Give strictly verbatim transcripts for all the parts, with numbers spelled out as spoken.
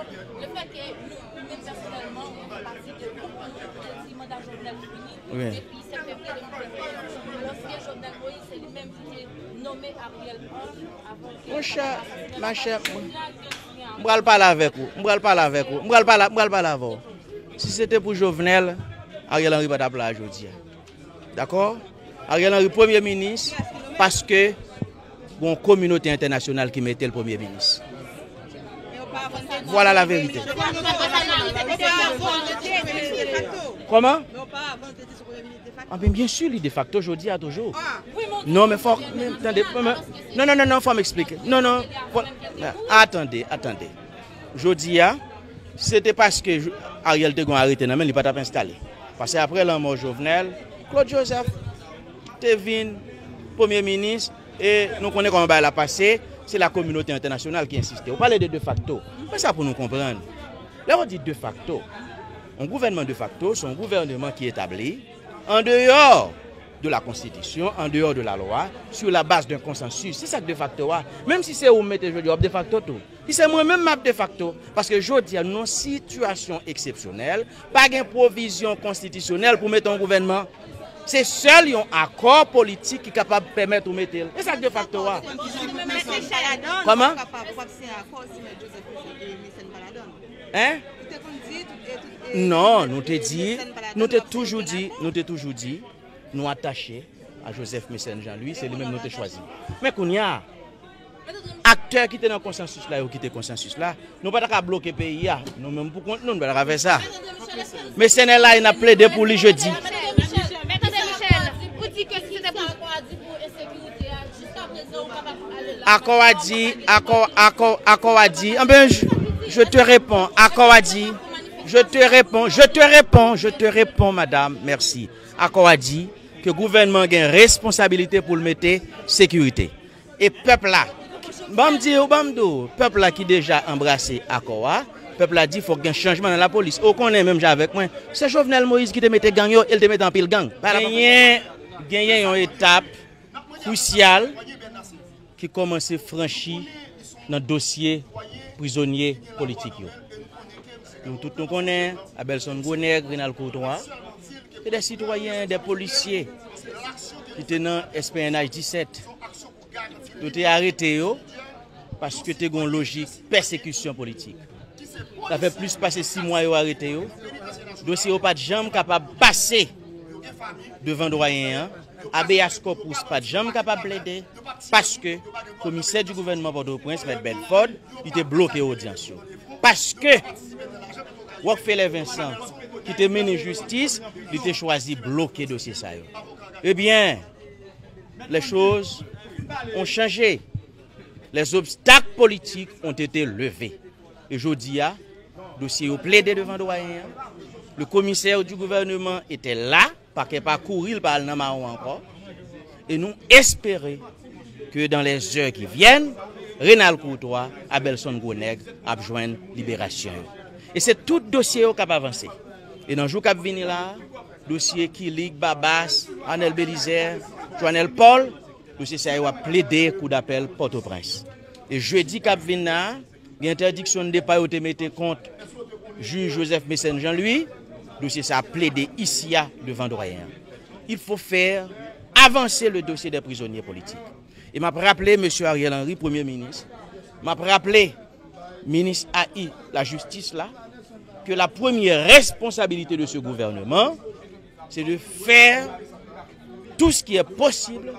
Le fè ke nou, ou menm pèsonèlman, ou fè pati de gwoup ki te di manda Jovenel fini depi sèt fevriye de mil venteyen, alòske Jovenel Moïse, se li menm ki te nome Ariel Henry avan ke... Monchè, machè, m pral pale avèk ou, m pral pale avèk ou, m pral pale, m pral pale avè w. Si se te pou Jovenel, Ariel Henry pa t ap la jodi a. Dakò? Ariel Henry premye minis paske gon kominote entènasyonal ki mete l premye minis. Vwala la verite. Kòman? Anben, byen si, li defakto jodi a toujou. Non, men fòk, men, tande, men, non, non, non, non, fò m eksplike. Non, non, fò, atande, atande. Jodi a, si se te paske Ariel te gon arete nan men, li pa t ap enstale. Paske apre lanmò Jovenel, Claude Joseph te vin premye minis, e nou konnen kòman bagay la pase, se la kominote entènasyonal ki ensiste. Ou pale de defakto. Men sa pou nou konprann. Lè w di defakto, yon gouvènman defakto, se yon gouvènman ki etabli an deyò de la Constitution, en dehors de la loi, sur la base d'un consensus. Se sa k defakto a. Menm si se ou m mete jodi a, w ap defakto tou. Si se mwen menm, m ap defakto. Paske jodi a, nou nan sitiyasyon eksepsyonèl, pa gen pwovizyon konstitisyonèl pou mete yon gouvènman. Se sèl yon akò politik ki kapab pèmèt ou mete l. E sa k defakto a. Kòman? Hein? Non, nou te di, nou te toujou di, nou te toujou di, nou atache a Joseph Mécène Jean Louis, se li menm nou te chwazi. Men kounye a, aktè ki te nan konsansis la, yo kite konsansis la, nou pa ta ka bloke peyi a, nou menm pou kont nou, nou pa ta ka fè sa. Mécène la, n ap plede pou li jedi. Akò a di, akò, akò, akò a di, anben, je, je te réponds, akò a di, je te réponds, je te réponds, je te réponds, madame, merci. Akò a di ke gouvènman gen responsabilite pou l mete sekirite. E pèp la, ban m di w, ban m di w, pèp la ki deja anbrase akò a, pèp la di fòk gen chanjman nan lapolis. Ou konnen menm jan avèk mwen, se Jovenel Moïse ki te mete gang yo, e l te mete anpil gang. Genyen, genyen yon etap krisyal ki kòmanse franchi nan dosye prizonye politik yo. Nou tout nou konnen Abelson Gros Nègre, Renald Courtois, se de sitwayen, de polisye ki te nan S P N H disèt. Yo te arete yo paske te gen yon lojik pèsekisyon politik. Sa fè plis pase sis mwa yo arete yo. Dosye yo pa t janm kapab pase devan dwayen an. Habeas corpus pa t janm kapab plede paske komisè di gouvènman Pòtoprens, Mèt Bedford, li te bloke odyans yo. Paske Rockefeller Vincent, ki te mennen jistis, li te chwazi bloke dosye sa yo. Ebyen, les choses ont changé. Les obstacles politiques ont été levés. E jodi a, dosye yo plede devan dwayen an. Le commissaire du gouvernement était là, pakè pa kouri, l pa al nan mawon ankò. E nou espere ke dans les heures qui viennent, Renald Courtois, Abelson Gros Nègre ap jwenn liberasyon yo. E se tout dosye yo k ap avanse. E nan jou k ap vini la a, dosye Kilig, Babas, Arnel Belizaire, Joanel Paul, dosye sa yo ap plede kou dapèl Pòtoprens. E jedi k ap vin la a, gen entèdiksyon de depa yo te mete kont jij Joseph Mécène Jean Louis, dosye sa ap plede isi a devan dwayen an. Il faut faire avancer le dossier des prisonniers politiques. E m ap raple mesye Ariel Henry, premye minis, m ap raple minis A I lajistis la, ke la premyè responsabilite de ce gouvernement, c'est de faire tout ce qui est possible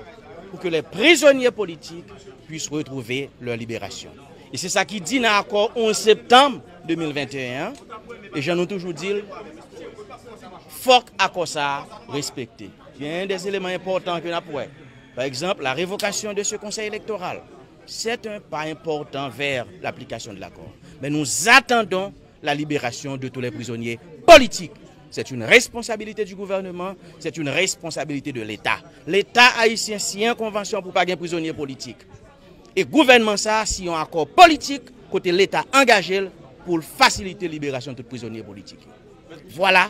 pour que les prisonniers politiques puissent retrouver leur libération. E se sa ki di nan akò onz septanm de mil venteyen an, e jan nou toujou di l, fòk akò sa a respekte. Gen de eleman enpòtan ke n ap wè. Par exemple, la révocation de ce conseil électoral. C'est un pas important vers l'application de l'accord. Mais nous attendons la libération de tous les prisonniers politiques. C'est une responsabilité du gouvernement, c'est une responsabilité de l'État. Leta ayisyen siyen konvansyon pou pa gen prizonye politik. E gouvènman sa a siyen yon akò politik kote Leta angaje l pou l fasilite liberasyon tout prizonye politik yo. Vwala.